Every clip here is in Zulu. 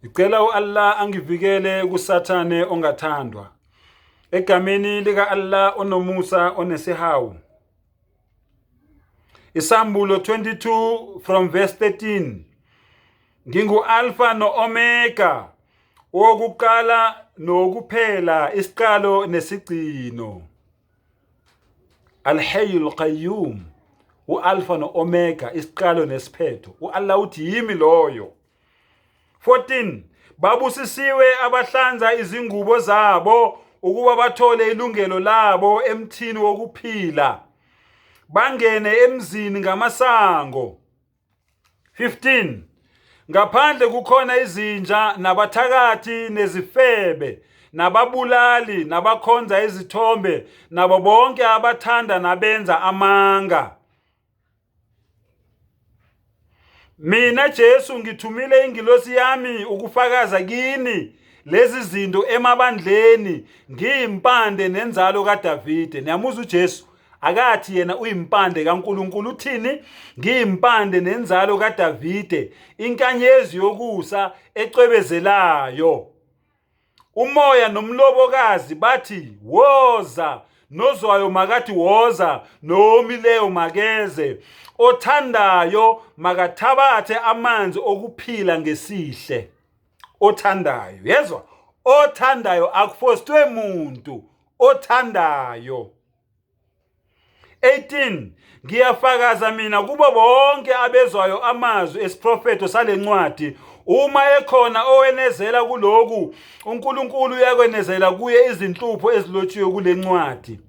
Ngicela u-Allah angivikele kuSathane ongathandwa. Egameni lika-Allah onomusa onesihawu. Isambulo 22 from verse 13. Ngingu-Alpha no-Omega, owokuqala nowokuphela, isiqalo nesigcino. Al-Hayyul Qayyum, u-Alpha no-Omega, isiqalo nesiphetho. U-Allah uthi yimi loyo. 14 Babusisiwe abahlanza izingubo zabo ukuba bathole ilungelo labo emthini wokuphila, bangene emzini ngamasango. 15 Ngaphandle kukhona izinja nabathakathi nezifebe nababulali nabakhonza izithombe nabo bonke abathanda nabenza amanga. Mina Jesu ngithumile ingilosi yami ukufakaza kini lezi zinto emabandleni, ngiyimpande nenzalo kaDavide. Niyamuzwa uJesu akathi yena uyimpande kaNkuluNkulu, uthini? Ngiyimpande nenzalo kaDavide, inkanyezi yokusa ecwebezelayo. Umoya nomlobokazi bathi woza, nozwayo makathi woza, nowomileyo makeze, othandayo makathabathe amanzi okuphila ngesihle. Othandayo, yezwa, othandayo, akufostwe muntu, othandayo. 18 Ngiyafakaza mina kubo bonke abezwayo amazwi esiprofetho salencwadi, uma ekhona owenezela kuloku, uNkulunkulu uyakwenezela kuye izinhlupho ezilotshiwe kulencwadi.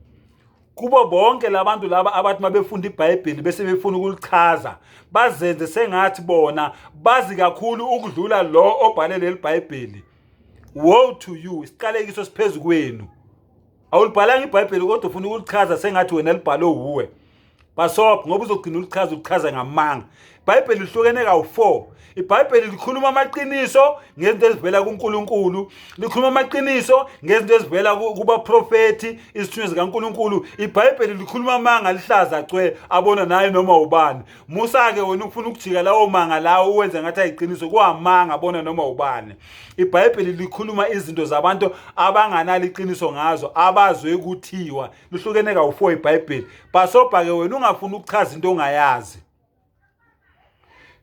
Kubo bonke labantu laba abathi mabefunda iBhayibheli bese befuna ukulichaza, bazenze sengathi bona bazi kakhulu ukudlula lo obhale leli Bhayibheli. Woe to you, isiqalekiso siphezu kwenu. Awulibhalanga iBhayibheli kodwa ufuna ukulichaza sengathi wena libhalwe wuwe. Basop ngoba uzogcina ulichaza ulichaza ngamanga. IBhayibheli lihlukene kawu-4. IBhayibheli likhuluma amaqiniso ngezinto ezivela kuNkulunkulu, likhuluma amaqiniso ngezinto ezivela kubaprofethi, izithunywa zikaNkulunkulu. IBhayibheli likhuluma amanga lihlaza cwe, abona naye noma ubani. Musa-ke wena ufuna ukujika lawo manga lawo uwenze ngathi ayiqiniso, kuwamanga abona noma ubani. IBhayibheli likhuluma izinto zabantu abanganalo iqiniso ngazo, abazwe kuthiwa. Lihlukene kawu-4 iBhayibheli. Bhasobha-ke wena ungafuni ukuchaza into ongayazi.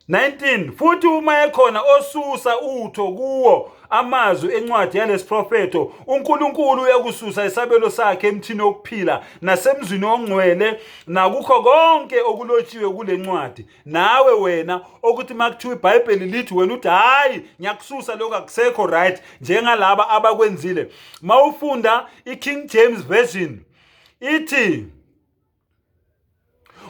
19 Futhi uma ekhona osusa utho kuwo amazwi encwadi yalesiprofetho, uNkulunkulu uyakususa isabelo sakhe emthini wokuphila nasemzini ongcwele nakukho konke okulotshiwe kule ncwadi. Nawe wena okuthi makuthiwa iBhayibheli lithi, wena uthi hayi ngiyakususa lokho, akusekho right, njengalaba abakwenzile. Mawufunda iKing James Version ithi,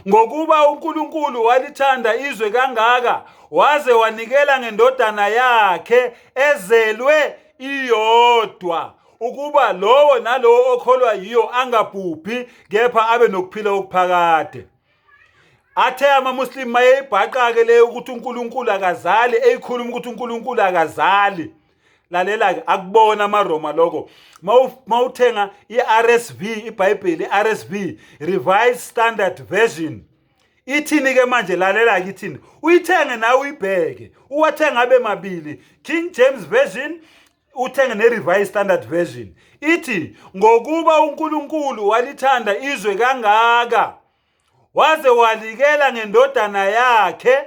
ngokuba uNkulunkulu walithanda izwe kangaka waze wanikela ngendodana yakhe ezelwe iyodwa, ukuba lowo nalowo okholwa yiyo angabhubhi kepha abe nokuphila okuphakade. Athe amaMuslim mayeyibhaqa-ke leyo ukuthi uNkulunkulu akazali, eyikhuluma ukuthi uNkulunkulu akazali. Lalela-ke, akubona amaRoma lokho. Mawuthenga i-RSV, iBhayibheli i-RSV, Revised Standard Version, ithini-ke manje? Lalela-ke ithini, uyithenge nawe uyibheke, uwathenge abe mabili, King James Version uthenge ne-Revised Standard Version. Ithi, ngokuba uNkulunkulu walithanda izwe kangaka waze walikela ngendodana yakhe,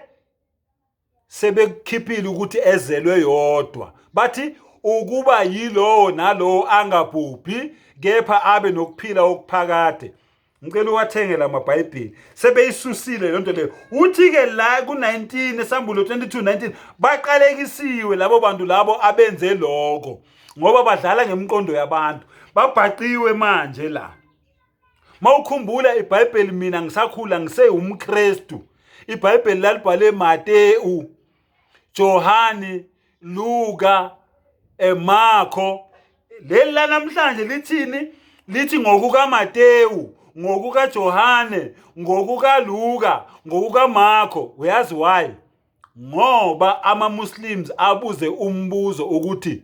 sebekukhiphile ukuthi ezelwe yodwa, bathi ukuba yilowo nalowo angabhubhi kepha abe nokuphila okuphakade. Ngicela uwathenge la maBhayibheli, sebeyisusile le nto leyo. Uthi-ke la ku-19 esambulo 22:19, baqalekisiwe labo bantu labo abenze lokho, ngoba badlala ngemiqondo yabantu, babhaqiwe manje la. Mawukhumbula iBhayibheli, mina ngisakhula ngisewumKristu, iBhayibheli lalibhale Mateyu, Johani, Luka, eMarko. Leli la namhlanje lithini? Lithi ngokukaMateyu, ngokukaJohane, ngokukaLuka, ngokukaMarko. Uyazi why? Ngoba ama-Muslims abuze umbuzo ukuthi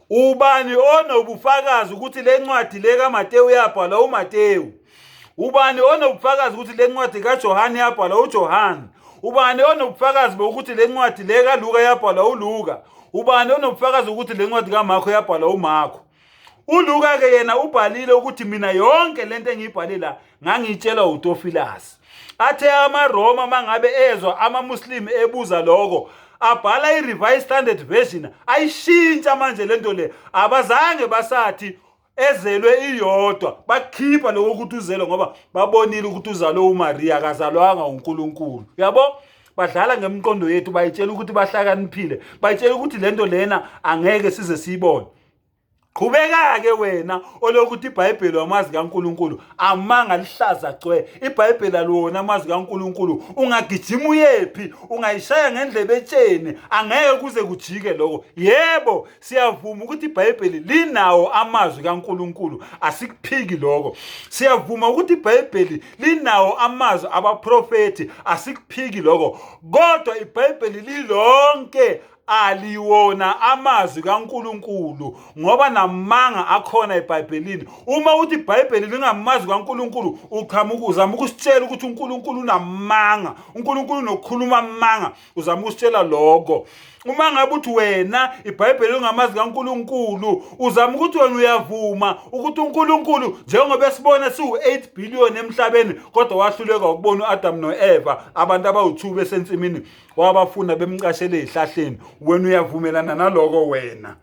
ubani onobufakazi ukuthi le ncwadi le kaMateyu yabhalwa uMateyu? Ubani onobufakazi ukuthi le ncwadi kaJohane yabhalwa uJohane? Ubani onobufakazi bokuthi le ncwadi le kaLuka yabhalwa uLuka? Ubani onobufakazi ukuthi le ncwadi kaMarko yabhalwa uMarko? ULuka ke yena ubhalile ukuthi mina yonke lento engiyibhale la ngangiyitshelwa uTofilasi. Athe amaRoma mangabe ezwa amaMuslim ebuza lokho abhala i-Revised Standard Version ayishintsha manje lento le abazange basathi ezelwe iyodwa bakhipha lokho ukuthi uzelwe ngoba babonile ukuthi uzalwe uMaria akazalwanga uNkulunkulu yabo badlala ngemiqondo yethu bayitshela ukuthi bahlakaniphile bayitshela ukuthi lento lena angeke size siyibone Qhubeka-ke wena olokuthi iBhayibheli wamazi kaNkulunkulu amanga lihlaza cwe iBhayibheli aliwona amazi kaNkulunkulu ungagijima uyephi ungayishaya ngendlebe etsheni angeke kuze kujike lokho yebo siyavuma ukuthi iBhayibheli linawo amazwi kaNkulunkulu asikuphiki lokho siyavuma ukuthi iBhayibheli linawo amazwi abaprofethi asikuphiki lokho kodwa iBhayibheli lilonke aliwona amazwi kaNkuluNkulu ngoba namanga akhona eBhayibhelini uma uthi iBhayibheli lingamazwi kaNkuluNkulu uqhamuka uzama ukusitshela ukuthi uNkulunkulu unamanga uNkulunkulu unokukhuluma amanga uzama ukusitshela lokho uma ngabe uthi wena iBhayibheli lingamazi kaNkuluNkulu uzama ukuthi wena uyavuma ukuthi uNkulunkulu njengoba esibona siwu-8 billion emhlabeni kodwa wahluleka ukubona u-Adam no-Eva abantu abawu-2 besensimini wabafuna bemcashele ezihlahleni wena uyavumelana naloko wena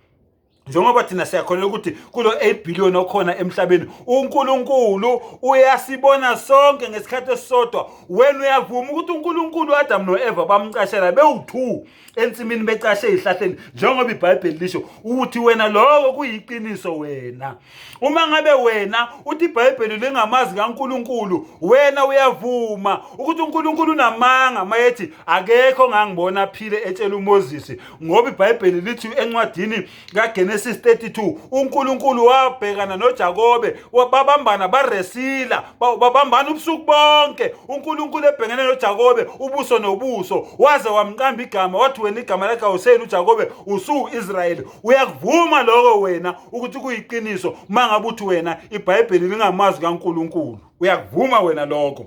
njengoba thina siyakholelwa ukuthi kulo 8 billion okhona emhlabeni uNkulunkulu uyasibona sonke ngesikhathi esisodwa wena uyavuma ukuthi uNkulunkulu uAdam noEva bamcashela bewu2 ensimini becashe ezihlahleni njengoba iBhayibheli lisho uthi wena lokho kuyiqiniso wena uma ngabe wena uthi iBhayibheli lingamazi kaNkulunkulu wena uyavuma ukuthi uNkulunkulu unamanga mayethi akekho ongangibona aphile etshela uMoses ngoba iBhayibheli lithi encwadini kaGenesis 32 uNkulunkulu wabhekana noJakobe babambana baresila babambana ubusuku bonke uNkulunkulu ebhekene noJakobe ubuso nobuso waze wamqamba igama wathi wena igama lakhe awuseyini uJakobe usuIsrayeli uyakuvuma lokho wena ukuthi kuyiqiniso uma ngabe uthi wena iBhayibheli lingamazwi kaNkulunkulu uyakuvuma wena lokho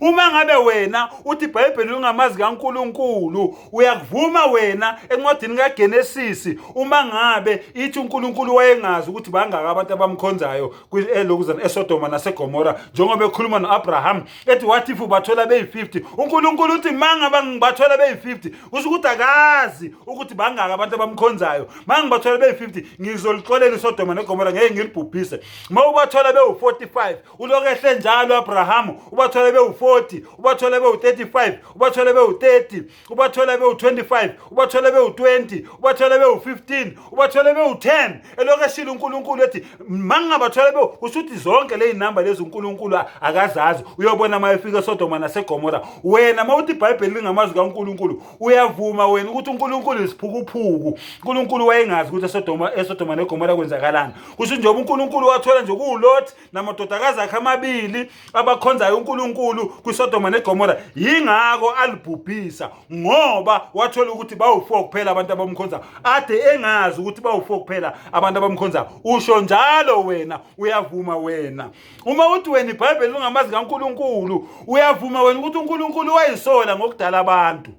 uma ngabe wena uthi iBhayibheli lingamazi kaNkuluNkulu uyakuvuma wena encwadini kaGenesis uma ngabe ithi uNkulunkulu wayengazi ukuthi bangaka abantu abamkhonzayo elokuzana eSodoma naseGomora njengoba ekhuluma noAbraham ethi what if ubathola beyi-50 uNkulunkulu uthi manga ngibathola beyi-50 kusho ukuthi akazi ukuthi bangaka abantu abamkhonzayo ma ngibathola beyi-50 ngizolixolela iSodoma neGomora ngeke ngilibhubhise ma ubathola bewu-45 ulokhu ehle njalo Abrahamu ubathole bewu-40 ubathole bewu-35 ubathole bewu-30 ubathole bewu-25 ubathole bewu-20 ubathole bewu-15 ubathole bewu-10 elokhu eshilo uNkulunkulu ethi mangingabathole bewu kusho ukuthi zonke le zinamba lezi uNkulunkulu akazazi uyobona uma efika eSodoma naseGomora wena uma uthi iBhayibheli lingamazwi kaNkulunkulu uyavuma wena ukuthi uNkulunkulu isiphukuphuku uNkulunkulu wayengazi ukuthi eSodoma eSodoma neGomora kwenzakalani kusho njengoba uNkulunkulu wathola nje kuwuLot namadodakazi akhe amabili abakhonzayo uNkulunkulu kwiSodoma neGomora yingakho alibhubhisa ngoba wathola ukuthi bawu4 kuphela abantu abamkhonzayo ade engazi ukuthi bawu4 kuphela abantu abamkhonzayo usho njalo wena uyavuma wena uma uthi wena iBhayibheli ungamazi kaNkulunkulu uyavuma wena ukuthi uNkulunkulu wayisola ngokudala abantu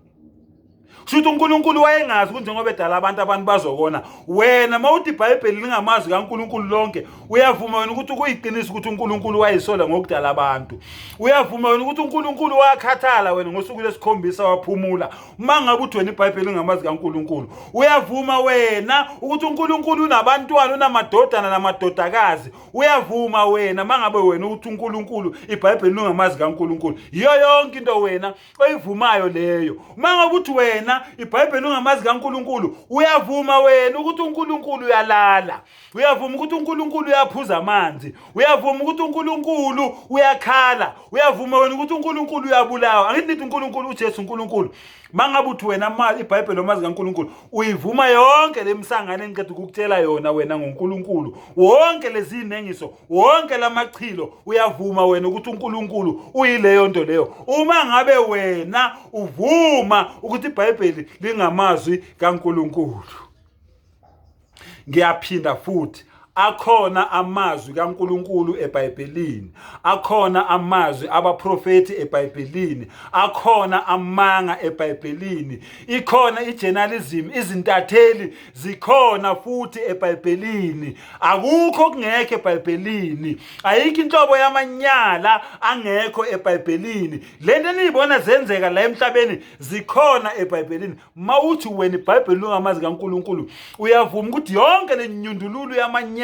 Shuthi uNkulunkulu wayengazi ukuthi njengoba edala abantu abantu bazokona. Wena mawuthi iBhayibheli lingamazwi kaNkulunkulu lonke, uyavuma wena ukuthi kuyiqiniso ukuthi uNkulunkulu wayisola ngokudala abantu. Uyavuma wena ukuthi uNkulunkulu wakhathala wena ngosuku lesikhombisa waphumula. Uma ngabe uthi wena iBhayibheli lingamazwi kaNkulunkulu, uyavuma wena ukuthi uNkulunkulu unabantwana, unamadodana namadodakazi. Uyavuma wena mangabe wena uthi uNkulunkulu iBhayibheli lingamazi kaNkulunkulu. Yiyo yonke into wena oyivumayo leyo uma ngabe uthi wena iBhayibheli ungamazi kaNkuluNkulu uyavuma wena ukuthi uNkulunkulu uyalala uyavuma ukuthi uNkulunkulu uyaphuza amanzi uyavuma ukuthi uNkulunkulu uyakhala uyavuma wena ukuthi uNkulunkulu uyabulawa angithi nithi uNkulunkulu uJesu uNkulunkulu mangabe uthi wena iBhayibheli omazi kaNkulunkulu uyivuma yonke lemisangano engiqeda ukukutshela yona wena ngoNkulunkulu wonke lezi nengiso wonke lamachilo uyavuma wena ukuthi uNkulunkulu uyileyo nto leyo uma ngabe wena uvuma ukuthi iBhayibheli lingamazwi kaNkulunkulu ngiyaphinda futhi Akhona amazwi kaNkulunkulu eBhayibhelini, akhona amazwi abaprofethi eBhayibhelini, akhona amanga eBhayibhelini, ikhona ijournalism, izintatheli zikhona futhi eBhayibhelini. Akukho okungekho eBhayibhelini, ayikho inhlobo yamanyala angekho eBhayibhelini. Lento eniyibona zenzeka la emhlabeni zikhona eBhayibhelini. Mawuthi wena iBhayibheli lungamazi kaNkuluNkulu, uyavuma ukuthi yonke le nyundululu yamanyala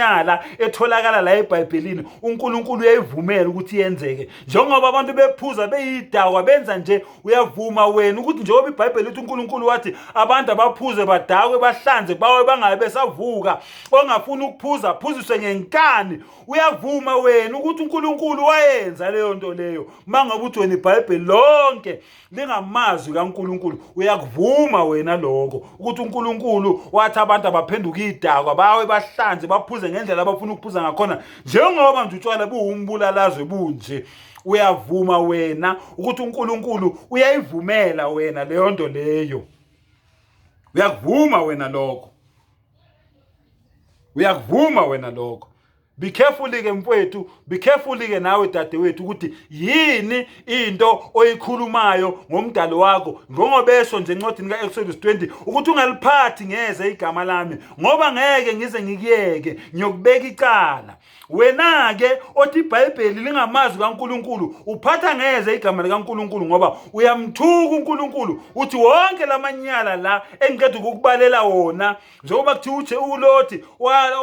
etholakala la eBhayibhelini uNkulunkulu uyayivumela ukuthi yenzeke. Njengoba abantu bephuza beyidakwa benza nje, uyavuma wena ukuthi njengoba iBhayibheli lithi uNkulunkulu wathi abantu abaphuze badakwe bahlanze bawe bangabe besavuka, ongafuni ukuphuza phuziswe ngenkani. Uyavuma wena ukuthi uNkulunkulu wayenza leyo nto leyo. Mangabe uthi wena iBhayibheli lonke lingamazwi kaNkulunkulu, uyakuvuma wena lokho ukuthi uNkulunkulu wathi abantu abaphenduka idakwa bawe bahlanze baphuze ngendlela abafuna ukuphuza ngakhona, njengoba nje utshwala buwumbulalazwe bunje. Uyavuma wena ukuthi uNkulunkulu uyayivumela wena leyo nto leyo? Uyakuvuma wena lokho? Uyakuvuma wena lokho? Be careful ke mfowethu, be careful ke nawe dadewethu ukuthi yini into oyikhulumayo ngomdali wakho, ngongobesho nje encwadini kaExodus 20 ukuthi ungaliphathi ngeze igama lami, ngoba ngeke ngize ngikuyeke, ngiyokubeka icala. Wena ke othi iBhayibheli lingamazwi kaNkuluNkulu, uphatha ngeze igama likaNkuluNkulu ngoba uyamthuka uNkulunkulu, uthi wonke lamanyala la engiqeda ukukubalela wona, njengoba kuthiwa uthi uLothi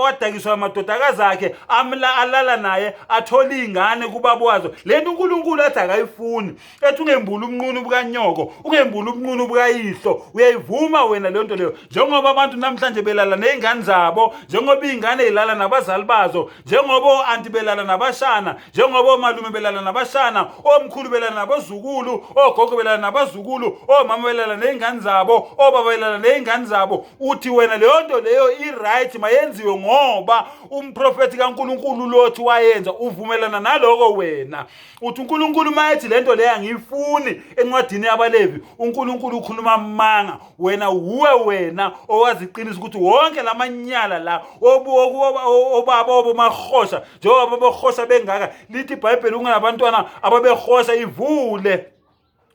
wadakiswa amadodakazi akhe amla alala naye athola iy'ngane kubaba wazo. Le nto uNkulunkulu athi akayifuni, ethi ungembuli ubunqunu bukanyoko, ungembuli ubunqunu bukayihlo, uyayivuma wena leyo nto leyo? Njengoba abantu namhlanje belala ney'ngane zabo, njengoba iy'ngane y'lala nabazali bazo, njengoba o-anti belala nabashana, njengoba omalume belala nabashana, omkhulu belala nabazukulu, ogogo belala nabazukulu, omama belala ney'ngane zabo, obaba belala ney'ngane zabo, uthi wena leyo nto leyo i-right, mayenziwe ngoba umprofethi kaNkulunkulu lothi wayenza. Uvumelana naloko wena? Uthi uNkulunkulu uma ethi le nto leyo angiyifuni encwadini yabaLevi, uNkulunkulu ukhuluma amanga. Wena wuwe wena owazi iqiniso ukuthi wonke lamanyala la obaba obomahosha, njengoba babehosha bengaka, lithi iBhayibheli kunabantwana ababehosha. Ivule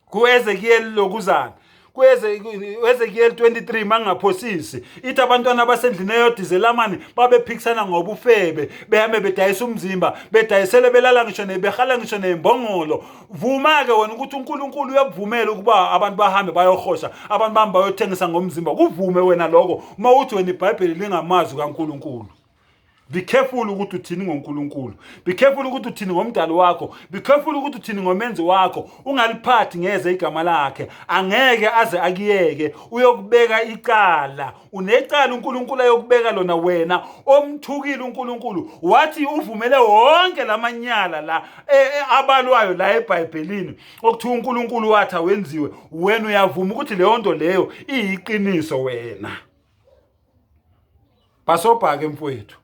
kuEzekiel lokuzana kuEzekiel 23 mangaphosisi, ithi abantwana abasendlini eyodwa izelamani babephikisana ngobufebe, behambe bedayisa umzimba, bedayisele, belala ngisho behala ngisho ney'mbongolo. Vuma-ke wena ukuthi uNkulunkulu uyakuvumela ukuba abantu bahambe bayohosha, abantu bahambe bayothengisa ngomzimba. Kuvume wena lokho uma uthi wena iBhayibheli lingamazwi kaNkulunkulu. Be careful ukuthi uthini ngoNkulunkulu, be careful ukuthi uthini ngomdali wakho, be careful ukuthi uthini ngomenzi wakho. Ungaliphathi ngeze igama lakhe, angeke aze akuyeke, uyokubeka icala. Unecala uNkulunkulu ayokubeka lona wena omthukile uNkulunkulu, wathi uvumele wonke lamanyala la abalwayo la eBhayibhelini okuthiwa uNkulunkulu wathi awenziwe. Wena uyavuma ukuthi leyo nto leyo iyiqiniso wena? Bhasobha ke mfowethu,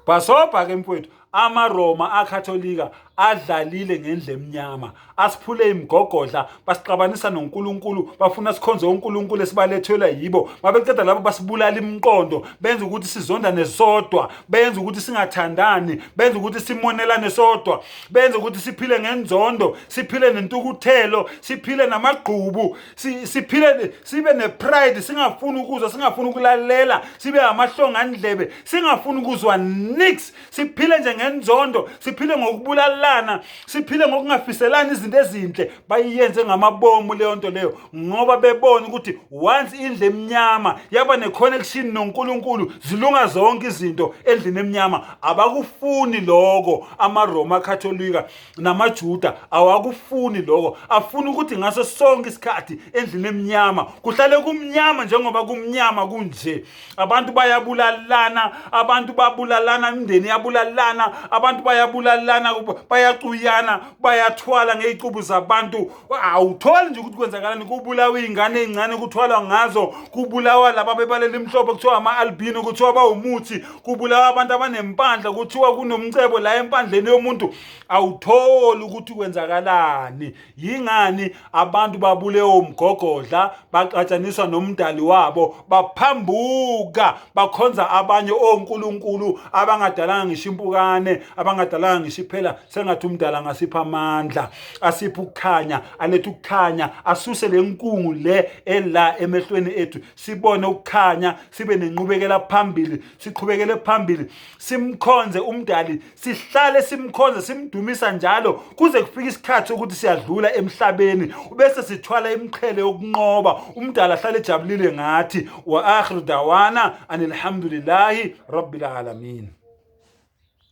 bhasobha ke mfowethu. AmaRoma aKatholika adlalile ngendle emnyama, asiphule imigogodla, basixabanisa noNkulunkulu, bafuna sikhonze uNkulunkulu esibalethelwa yibo. Mabeqeda lapho basibulala imiqondo, benza ukuthi sizondane sodwa, benza ukuthi singathandani, benza ukuthi simonelane sodwa, benza ukuthi siphile ngenzondo, siphile nentukuthelo, siphile namagqubu, siphile sibe nepride, singafuni ukuzwa, singafuni ukulalela, sibe amahlongandlebe, singafuni ukuzwa nix, siphile nje ngenzondo, siphile ngokubulalana, siphile ngokungafiselani izinto ezinhle. Bayiyenze ngamabomu leyo nto leyo ngoba bebona ukuthi once indlu emnyama yaba ne-connection noNkulunkulu, zilunga zonke izinto endlini emnyama. Abakufuni lokho amaRoma Katolika namaJuda, awakufuni lokho. Afuna ukuthi ngaso sonke isikhathi endlini emnyama kuhlale kumnyama, njengoba kumnyama kunje. Abantu bayabulalana, abantu babulalana, imindeni iyabulalana, abantu bayabulalana. Bayacuyana, bayathwala ngey'cubu zabantu. Awutholi nje ukuthi kwenzakalani. Kubulawa iy'ngane ey'ncane, kuthwalwa ngazo. Kubulawa laba bebalela imhlophe, kuthiwa ama-albino, kuthiwa bawumuthi. Kubulawa abantu abanempandla, kuthiwa kunomcebo la empandleni yomuntu. Awutholi ukuthi kwenzakalani. Yingani abantu babulewe umgogodla, baxatshaniswa nomdali wabo, baphambuka, bakhonza abanye onkulunkulu abangadalanga ngisho impukane, abangadalanga ngisho iphela. Sengathi umdali angasipha amandla, asiphe ukukhanya, alethe ukukhanya, asuse le nkungu le ela emehlweni ethu, sibone ukukhanya, sibe nenqubekela phambili, siqhubekele phambili, simkhonze umdali, sihlale simkhonze, simdumisa njalo kuze kufike isikhathi ukuthi siyadlula emhlabeni, bese sithwala imiqhele yokunqoba, umdala ahlale ejabulile ngathi. Wa akhiru dawana anilhamdulillahi rabbil alamin.